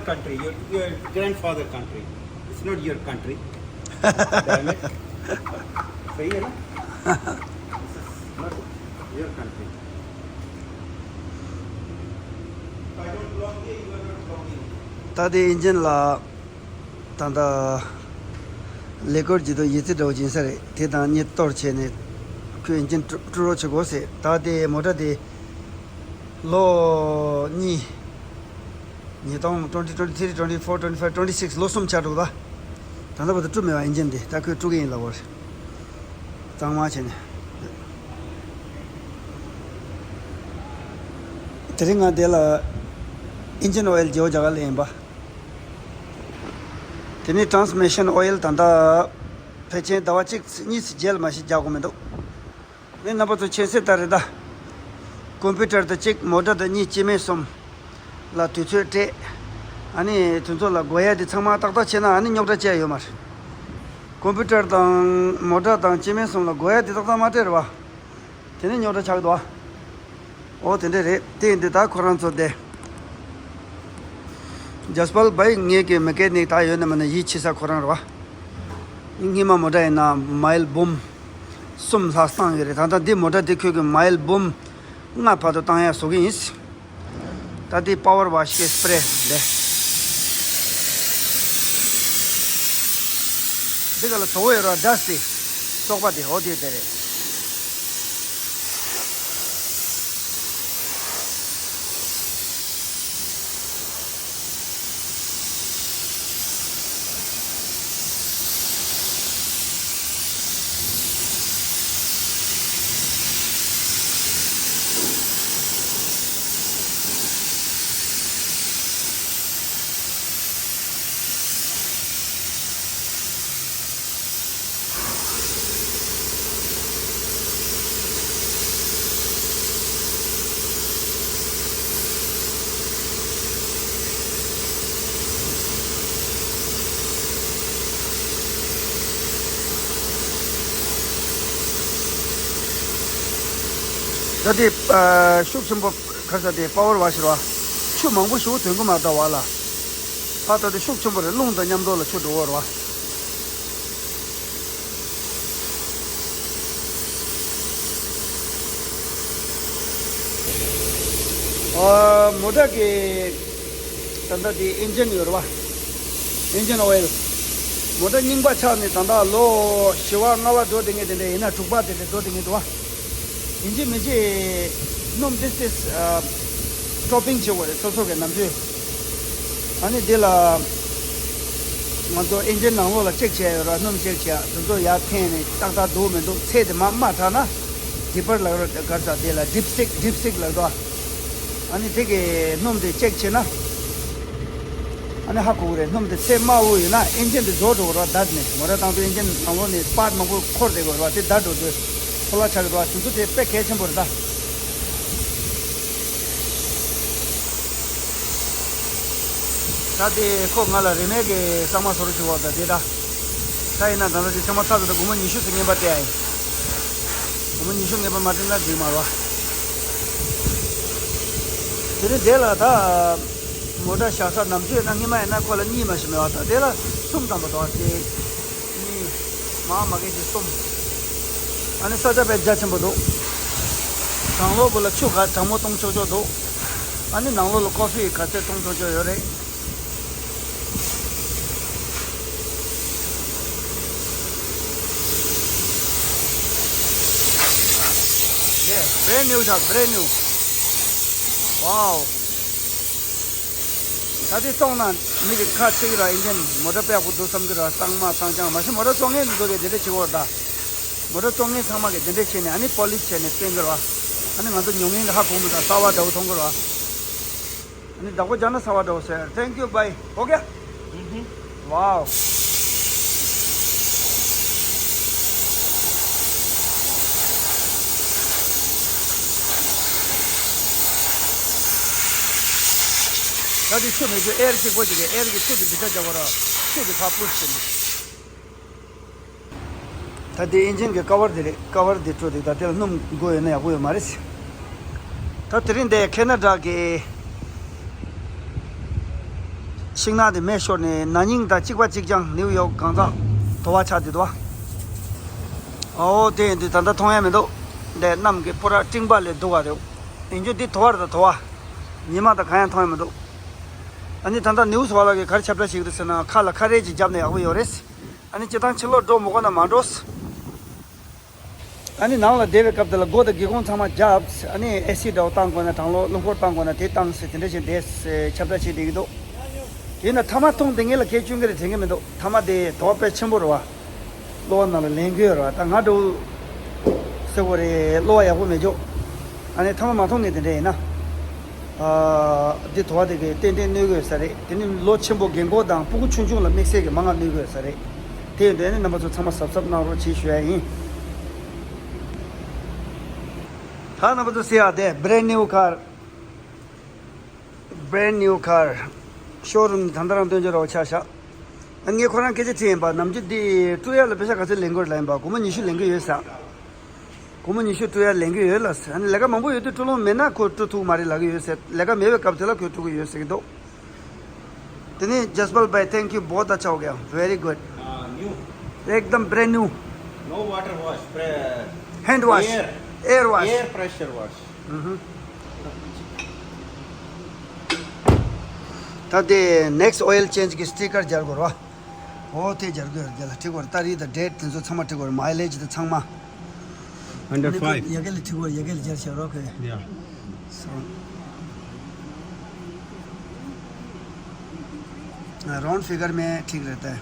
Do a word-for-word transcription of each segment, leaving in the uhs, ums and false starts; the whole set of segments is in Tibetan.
Country, your, your grandfather country. It's not your country. Damn it. सही है ना? This is not your country. I don't belong here, you are not belonging here. ད་དེ་ཨིན་ཇིན་ལ་ད་ལྟ་ལས་སྐོར་གྱི་དུ་ཡིད་ཆེས་འདྲ་བོ་ཅིག་ཡིན་ས་རེད། དེ་དང་གཉིས་གཏོར་བྱས་ནས་ཁོས་ཨིན་ཇིན་དཀྲུག་དཀྲུག་རོགས་བྱེད་དགོས་ཟེར། ད་དེ་མོ་ཊ་དེ་ལོ་གཉིས། ཉིས་སྟོང་twenty twenty three twenty four twenty five twenty six ལོ་གསུམ་ཆགས་འགྲོ་ད། ད་ལྟ་བར་དུ་དཀྲུག་མེད་པ་ཨིན་ཇིན་དེ་ད་ཁོས་དཀྲུག་གི་ཡིན་ལབ་པ་རེད། གཙང་མ་བྱས་ནས། དེ་རིང་ང་འདི་ལ་engine oil རྒྱག་རྒྱག་ལ་ཡིན་པ། དེ་ནས་transmission oil ད་ལྟ་ཕལ་ཆེར་ཟླ་བ་གཅིག་གཉིས་རྗེས་ལ་མ་ཞིག་རྒྱག་དགོས་མི་འདུག་ངས་རྣམ་པ་ཚོ་མཁྱེན་གསལ་ལྟར་རེད་ད། ཀོམ་པུ་ཊར་དང་གཅིག་མོ་ཊ་དང་གཉིས་སྐྱེ་དམན་གསུམ་ལ་དུས་ཚོད་སྤྲད། ཨ་ནི་དུས་ཚོད་ལ་དགོས་ཡ་དེ་ཚང་མ་ཏག་ཏག་བྱས་ན་ཨ་ནི་རྙོག་དྲ་བཅས་ཡོད་མ་རེད། ཀོམ་པུ་ཊར་དང་མོ་ཊ་དང་སྐྱེ་དམན་གསུམ་ལ་དགོས་ཡ་དེ་ཏག་ཏག་མ་སྤྲད་རེད་བ། དེ་ནས་རྙོག་དྲ་ཆགས་འདུག་ཨ། ཨོ་དེ་འདྲ་རེད། དེ་ཡིན་དུས་ད་ཁོ་རང་ཚོ་དེ། ཇཱས་པལ་བྷའི་ངེད་ཀྱི་མེ་ཀེ་ནིག་ད་ཡོད་ན་མེད་ན་ཡིད་ཆེས་ས་ཁོ་རང་རེད་བ། སྔོན་མ་མོ་ཊ་ཡིན་ན་མའིལ་འབུམ་གསུམ་ལྷག་བཏང་ཡོད་རེད། ད་ལྟ་འདི་མོ་ཊ་འདི་ཁོས་ཀྱི་མའིལ་འབུམ་ལྔ་བར་དུ་བཏང་ཡ་བཟོ་གི་ཡིན། ད་འདི་པ་ཝར་ཝ་ཤི་གི་སི་པ་རེ་ལས། འདི་ག་ལ་བཟོ་བོ་ཡོད་ར་ཌ་སི་ཊི་སོག་པ་དེ་འོ་དེ་དེ་རེད། ད་དེ་ཤུགས་ཆེན་པོ་ཁ་ས་དེ་པ་ཝར་ཝ་ཤི་ར་བ། ཆུ་མང་པོ་ཞིག་ཐོན་གི་མ་གཏོགས་བ་ལ། ད་ད་དེ་ཤུགས་ཆེན་པོ་རེད། རླུང་དང་མཉམ་དུ་ལ་ཆུ་འགྲོ་བ་ར་བ། ཨ། མོ་ཊ་གི་ད་ལྟ་དེ་ཨིན་ཇིན་ཡོད་རེད་བ། ཨིན་ཇིན་ཨོ་ཡིལ། མོ་ཊ་རྙིང་པ་ཆགས་ནས་ད་ལྟ་ལོ་བཞི་བ་ལྔ་བ་འགྲོ་བསྡད་མཁན་དེ་འདྲ་ཡིན་ན། དྲུག་པ་དེ་འདྲ་འགྲོ་བསྡད་མཁན་འདུག་བ། ཡིན་གཅིག་མིན་གཅིག་སྣུམ་ཏིས་ཏིས་ཊོ་པིང་བྱེད་དགོས་རེད། སོ་སོ་གི་ནམ་རྒྱུན། ཨ་ནི་འདི་ལ་ང་ཚོ་ཨིན་ཇིན་ནང་ལོགས་ལ་ཅེག་བྱས་ཡོད་ར། སྣུམ་ཅེག་བྱས། དེ་ཚོ་ཡར་འཐེན་ནས་ཏག་ཏག་འདུག་མི་འདུག་ཚད་དེ་མར་མར་དྲགས་ན། ཌི་པར་ལ་ག་རེ་ཟ། དེ་ལ་ཌིབ་སི་ཊིག་ཌིབ་སི་ཊིག་ལབ་འདུག་ཨ་ནི་དེ་གི་སྣུམ་དེ་ཅེག་བྱས་ན། ཨ་ནི་ཧ་གོ་གི་རེད། སྣུམ་དེ་ཚད་དམའ་བོ་ཡོད་ན་ཨིན་ཇིན་དེ་རྫོགས་འགྲོ་གི་རེད་བ། བརྡབས་ནས་མོ་ཊ་བཏང་དུས་ཨིན་ཇིན་ནང་ལོགས་ནས་པཱརཊ་མང་པོ་འཁོར་བསྡད་ཀྱི་ཡོད་རེད་བ། དེ་བརྡབས་འགྲོ་དུས་ཕོ་ལ་ཆགས་ཀྱི་རེད་བ། དེ་ཚོ་དེ་དཔེ་གལ་ཆེན་པོ་རེད་ད། ད་དེ་ཁོ་ང་ལ་རེ་མེད་ཀྱི་གཙང་མ་བཟོ་རོགས་བྱེད་དགོས་ད་དེ་ད། ད་ཡིན་ན་ད་ལྟ་དེ་ཚང་མ་ཚར་ཚར་ད། སྒོར་མོ་ཉི་ཤུ་ཙམ་རྔན་པ་སྤྲད་ཡ་ཡིན། སྒོར་མོ་ཉི་ཤུ་རྔན་པ་མ་སྤྲད་ན་འགྲིག་མ་རེད་བ། དེ་རིང་དེ་ལ་ད་མོ་ཊ་བཞག་ས་ནམ་རྒྱུན་ཡིན་ན་སྔོན་མ་ཡིན་ན་ཁོ་ལ་གཉིས་མ་ཞིག་མེད་བ། ད་དེ་ལ་གསུམ་ཙམ་པ་འདུག་བ། དེ་གཉིས་མ་མ་གི་དེ་གསུམ། ཨ་ནི་ས་ཆ་དཔེ་རྒྱ་ཆེན་པོ་འདུག་གྲང་གློག་བུ་ལ་ཆུ་ག་གྲང་མོ་གཏོང་ཆོག་ཆོག་འདུག་ཨ་ནི་ནང་ལོགས་ལ་ཀོ་ཕི་ག་ཚད་གཏོང་ཆོག་ཆོག་ཡོད་རེད། Yeah, brand new ཆགས། brand new. Wow. ད་དེ་བཙོང་ན་མི་གི་ཁ་ཕྱེ་གི་ར། ཨིན་ཇིན་མོ་ཊ་དཔེ་ཡག་པོ་འདུག་བསམ་གི་ར། གཙང་མ་གཙང་རྐྱང་མ་གཞི་མོ་ཊ་བཙོང་མཁན་དེ་ཚོ་གིས་དེ་འདྲ་བྱེད་ཀྱི་ཡོད་རེད་ད། མོ་ཊ་བཙོང་མཁན་ཚང་མ་གིས་དེ་འདྲ་བྱས་ནས་ཨ་ནི་པོ་ལིཤ་བྱས་ནས་སྟོན་གི་ར། ཨ་ནི་ང་ཚོ་ཉོ་མཁན་གིས་ཧ་གོ་མི་འདུག་གསར་པ་འདྲ་བོ་མཐོང་གི་ར། ཨ་ནི་བདག་པོ་རྒྱག་ན་གསར་པ་འདྲ་བོ་ཟེར། Thank you, bye. Okay. Wow. ད་དེ་ཆུ་མེད་ཆུ་ཨེར་གཅིག་པོ་ཅིག་གི་ཨེར་གྱི་ཆུ་དེ་འདི་ཆ་རྒྱག་པ་ར། ཆུ་དེ་ཕར་པུཤ་བྱས་ནས། ད་དེ་ཨིན་ཇིན་གྱི་ཀ་བར་དེ་རེད། ཀ་བར་དེ་དཀྲུགས་དེ་ད་དེ་ལ་སྣུམ་དགོས་ཡོད་ན་ཡག་པོ་ཡོད་མ་རེད། ད་དེ་རིང་འདི་ཁེ་ན་ཌ་གི་ ཤིང་ནགས་དེ་མེ་ཤོར་ནས་ན་ནིང་དང་གཅིག་པ་གཅིག་རྐྱང་ནིའུ་ཡོག་གང་ཚང་དུ་བ་ཆགས་བསྡད་འདུག་བ། ཨོ་དེ་ཡིན་དུས་ད་ལྟ་མཐོང་ཡ་མི་འདུག་འདི་གནམ་གྱི་པུ་ར་སྤྲིན་པ་ལས་སྡུག་བ་རེད། ཡིན་རྒྱུ་འདི་དུ་བ་རེད། ད་དུ་བ། ཉི་མ་དང་གང་ཡང་མཐོང་ཡ་མི་འདུག་ཨ་ནི་ད་ལྟ་ནིའུ་སི་བ་ལ་གི་ག་རེ་ཁྱབ་བསྒྲགས་བྱེད་ཀྱི་འདུག་ཟེར་ན་ཁ་ལ་ཁ་རས་ཅིག་བརྒྱབ་ན་ཡག་པོ་ཡོད་རེད། ཨ་ནི་སྤྱིར་བཏང་ཕྱི་ལོགས་འགྲོ་མི་དགོས་ན་མ་འགྲོ། ཨ་ནི་ནང་ལ་བསྡད་པའི་སྐབས་དེ་ལ་སྒོ་དང་སྒེའུ་ཁུང་ཚང་མ་བརྒྱབ། ཨ་ནི་ཨེ་སི་འདྲ་བོ་བཏང་དགོས་ན་གྲང་གློག་རླུང་འཁོར་བཏང་དགོས་ན་དེ་བཏང་ཟེར་དེ་འདྲ་བྱས་བསྡད་ཟེར་ཁྱབ་བསྒྲགས་བྱས་བསྡད་ཀྱི་འདུག་དེས་ན་མཐའ་མ་མཐོང་དེ་ངེད་ལ་གལ་ཆུང་གི་རེད་དྲན་གྱི་མི་འདུག་མཐའ་མ་དེ་དོ་དཔེ་ཆེན་པོ་རེད་བ། གློ་བ་ནང་ལ་ལེན་གྱི་ཡོད་རེད་བ། ད་ང་འདྲ་བོ་ཟེར་དགོས་རེད། གློ་བ་ཡག་པོ་མེད་ཅོག་ཨ་ནི་མཐའ་མ་མ་མཐོང་ངེས་དེ་འདྲ་ཡིན་ན། ཨ། འདི་དོ་བ་དེ་གས་ཏན་ཏན་གནོད་གི་ཡོད་ས་རེད། དེ་ནི་ལོ་ཆེན་པོ་རྒན་འཁོགས་དང་སྤུ་གུ་ཆུང་ཆུང་ལ་དམིགས་བསལ་གྱི་མང་ང་གནོད་གི་ཡོད་ས་རེད། དེ་ཡིན་དུས་ཨ་ནི་རྣམ་པ་ཚོ་ཚང་མ་གཟབ་གཟབ་གནང་རོགས་གྱིས་ཞུ་ཡ་ཡིན། ད་རྣམ་པ་ཚོ་གཟིགས་ཨ་དེ་brand new car, brand new car showroom ནས་ད་ལྟ་རང་སྟོན་འཇོག་རོགས་ཆ་བཞག་ཨ་ངས་ཁོ་རང་སྐད་ཆ་དྲིས་ཡིན་པ། ནམ་རྒྱུན་འདི་སྤྲོད་ཡ་ལ་པེ་ཤ་ག་ཚོད་ལེན་དགོས་རེད་ལབ་ཡིན་པ། སྒོར་མོ་ཉི་ཤུ་ལེན་གི་ཡོད་ས། སྒོར་མོ་ཉི་ཤུ་སྤྲོད་ཡ་ལེན་གི་ཡོད་ལ། ཨ་ནི་ལས་ཀ་མང་པོ་ཡོད་དུས་སྤྲོད་ལོང་མེད་ན་ཁོས་སྤྲོད་ཐུབ་མ་རེད་ལབ་གི་ཡོད་ཟེར། ལས་ཀ་མེད་པའི་སྐབས་དེ་ལ་ཁོས་སྤྲོད་གི་ཡོད་ཟེར་གི་འདུག་དེ་ནས་जसपाल भाई, thank you, बहुत अच्छा हो गया, very good। एकदम brand new। No water wash, hand wash, air wash। Air pressure wash। ད་དེ་next oil change གི་sticker སྦྱར་དགོས་རེད་བ། ཨོ་དེ་སྦྱར་དགོས་རེད། དེ་ལ་ཁྲིད་དགོས་རེད། ཏ་རིག་དང་date དེ་ཚོ་ཚང་མ་ཁྲིད་དགོས་རེད། mileage དེ་ཚང་མ། Hundred five. ཡ་གི་ལ་ཁྲིད་དགོས་རེད། ཡ་གི་ལ་སྦྱར་བྱས་རོགས་ཁོས། Yeah. So, round figure में ठीक रहता है।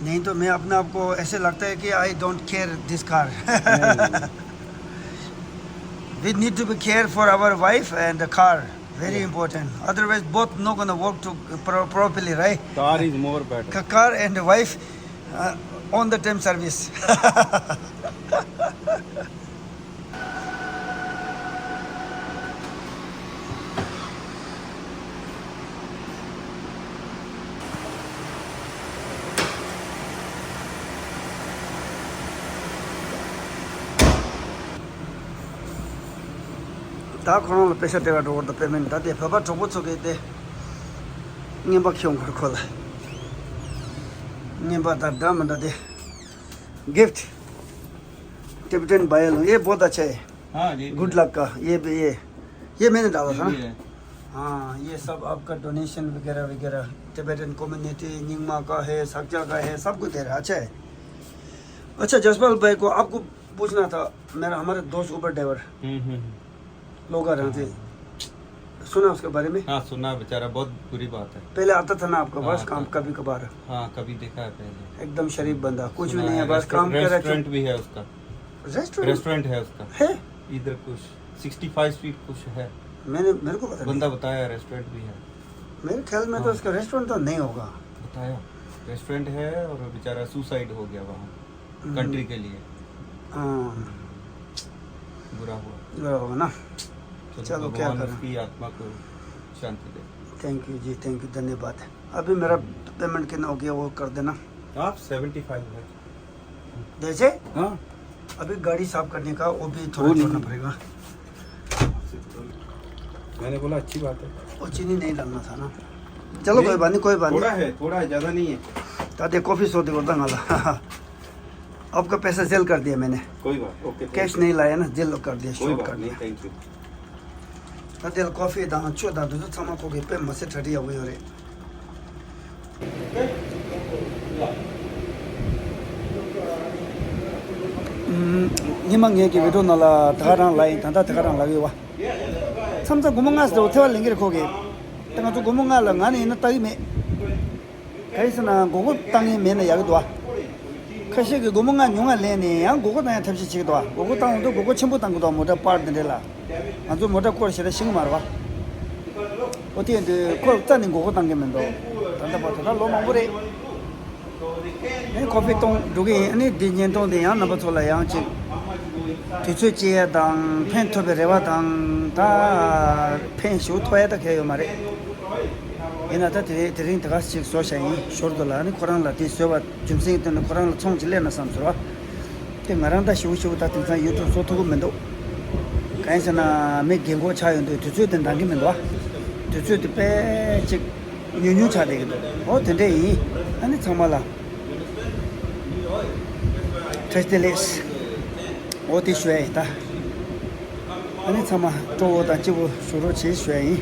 नहीं तो मैं अपने आप को ऐसे लगता है कि I don't care this car। We need to be care for our wife and the car, very important, otherwise both not gonna work to pro- properly, right? Car is more better। Car and wife, uh, on the time service। ད་ཁོ་རང་ལ་པེ་ཤ་སྤྲད་ག་འགྲོ་བར་དུ་པེ་མེན་ད་དེ་བོད་པ་གྲོགས་པོ་ཚོ་གིས་དེ་རྔན་པ་ཁྱོང་གོ་ཁོ་ལ། རྔན་པ་ད་འདྲ་མི་འདྲ་དེ། Gift। Tibetan Bhai लोग, ये बहुत अच्छा है। हाँ जी। Good luck का, ये भी, ये, ये मैंने डाला था ना। हाँ, ये सब आपका डोनेशन वगैरह वगैरह, टिबेटन कम्युनिटी निंगमा का है, सक्जा का है, सबको दे रहा है। अच्छा है। अच्छा, जसपाल भाई को आपको पूछना था, मेरा, हमारे दोस्त उबर ड्राइवर। हम्म हम्म। लोगारंग थे। सुना उसके बारे में? हाँ, सुना बेचारा, बहुत बुरी बात है। पहले आता था ना आपका पास काम कभी कभार? हाँ, कभी देखा है पहले। एकदम शरीफ बंदा, कुछ भी नहीं है, बस काम कर रहा है। रेस्टोरेंट भी है उसका। रेस्टोरेंट? रेस्टोरेंट है उसका। है? इधर कुछ सिक्सटी फाइव स्ट्रीट कुछ है। मैंने, मेरे को पता नहीं। बंदा बताया रेस्टोरेंट भी है। मेरे ख्याल में तो उसका रेस्टोरेंट तो नहीं होगा। बताया रेस्टोरेंट है और बेचारा सुसाइड हो गया वहाँ। कंट्री के लिए। हाँ। बुरा हुआ। बुरा हुआ ना। चलो, क्या करें। उसकी आत्मा को शांति दे। Thank you ji, thank you, धन्यवाद। अभी मेरा पेमेंट कितना हो गया, वो कर देना। आप सेवेंटी फाइव है। जैसे? हाँ। अभी गाड़ी साफ करने का, वो भी थोड़ा छोड़ना पड़ेगा। मैंने बोला अच्छी बात है। वो चीनी नहीं डालना था ना। चलो, कोई बात नहीं, कोई बात नहीं। थोड़ा है, थोड़ा है, ज्यादा नहीं है। ताते कॉफी सो देखो, दंगा ला। आपका पैसा जेल कर दिया मैंने। कोई बात, ओके, थैंक यू। कैश नहीं लाया ना, जेल कर दिया, कोई शॉर्ट बात कर नहीं, दिया। Thank you. ताते कॉफी दांगा चो दांगा तो सामान को के पे मसे ठटी आ हुई हो रे। ཉི་མ་ངས་ཀྱི་བི་ཌིའོ་ནང་ལ་ད་ག་རང་ལ་ཡིན། ད་ལྟ་ད་ག་རང་ལ་ཡོད་བ། མཚམས་མཚམས་སྒོར་མོ་ལྔ་ཟེར་བ་ཐེ་བ་ལེན་གྱི་རེད་ཁོ་གིས། ད་ང་ཚོ་སྒོར་མོ་ལྔ་ལ་ང་ནི་ཡིན་ན་ལྟ་གི་མེད། ག་ཡིན་ཟེར་ན་མགོ་སྐོར་བཏང་ཡས་མེད་ན་ཡག་གི་འདུག་བ། ཁ་ཤས་ཀྱིས་སྒོར་མོ་ལྔ་ཉུང་ང་ལེན་ནས་ཡང་མགོ་སྐོར་བཏང་ཡས་ཐབས་ཤེས་བྱེད་ཀྱི་འདུག་བ། མགོ་སྐོར་བཏང་འོང་དུས་མགོ་སྐོར་ཆེན་པོ་བཏང་གི་འདུག་བ། མོ་ཊ་པར་འདི་འདྲས་ལ། ང་ཚོ་མོ་ཊ་སྐོར་ཞེ་དྲག་ཤེས་ཀྱི་མ་རེད་བ། ཨོ་དེ་ཡིན་དུས་ཁོ་རྩ་ནས་མགོ་སྐོར་བཏང་གི་མི་འདུག་ད་ལྟ་བར་དུ་ད་ལོ་མང་པོ་རེད། ཨེ་ཁོ་ཕི་གཏོང་འགྲོ་གི་ཡིན། ཨ་ནི་འདི་བརྙན་ཐུང་འདི་ཡང་རྣམ་པ་ཚོ་ལ་ཡང་ཅིག་དུས་ཚོད་སྐྱེལ་ཡ་དང་ཕན་ཐོགས་པའི་རེ་བ་དང་། ད་ཕན་ཞིག་ཐོགས་ཡ་ད་གལ་ཡོད་མ་རེད། ཡིན་ན་ད་དེ་དེ་རིང་དེ་ག་ཅིག་བཟོ་བྱ་ཡིན། ཞོར་དུ་ལ་ཨ་ནི་ཁོ་རང་ལ་དེ་བཟོས་པ་རྒྱུ་མཚན་གྱི་སྟེང་ནས་ཁོ་རང་ལ་ཚོང་ཅིག་ལས་ན་བསམ་ཟེར་བ། དེ་ང་རང་ད་ཞིབ་ཞིབ་ད་དེང་སང་ཡུ་ཊུབ་བཟོ་ཐུབ་ཀྱི་མི་འདུག་གང་ཡིན་ཟེར་ན་མི་རྒན་གོག་ཆགས་ཡོང་དུས་དུས་ཚོད་དེ་འདང་གི་མི་འདུག་ཨ། དུས་ཚོད་དེ་དཔེ་ཅིག་ཉུང་ཉུང་ཆགས་བསྡད་ཀྱི་འདུག་འོ་དེ་འདྲས་ཡིན། ཨ་ནི་ཚང་མ་ལ་བཀྲ་ཤིས་བདེ་ལེགས། འོ་དེ་ཞུ་ཡ་ཡིན་ད། ཨ་ནི་ཚང་མ་སྤྲོ་བོ་དང་སྐྱིད་པོ་བཞུགས་རོགས་བྱེད་ཞུ་ཡ་ཡིན།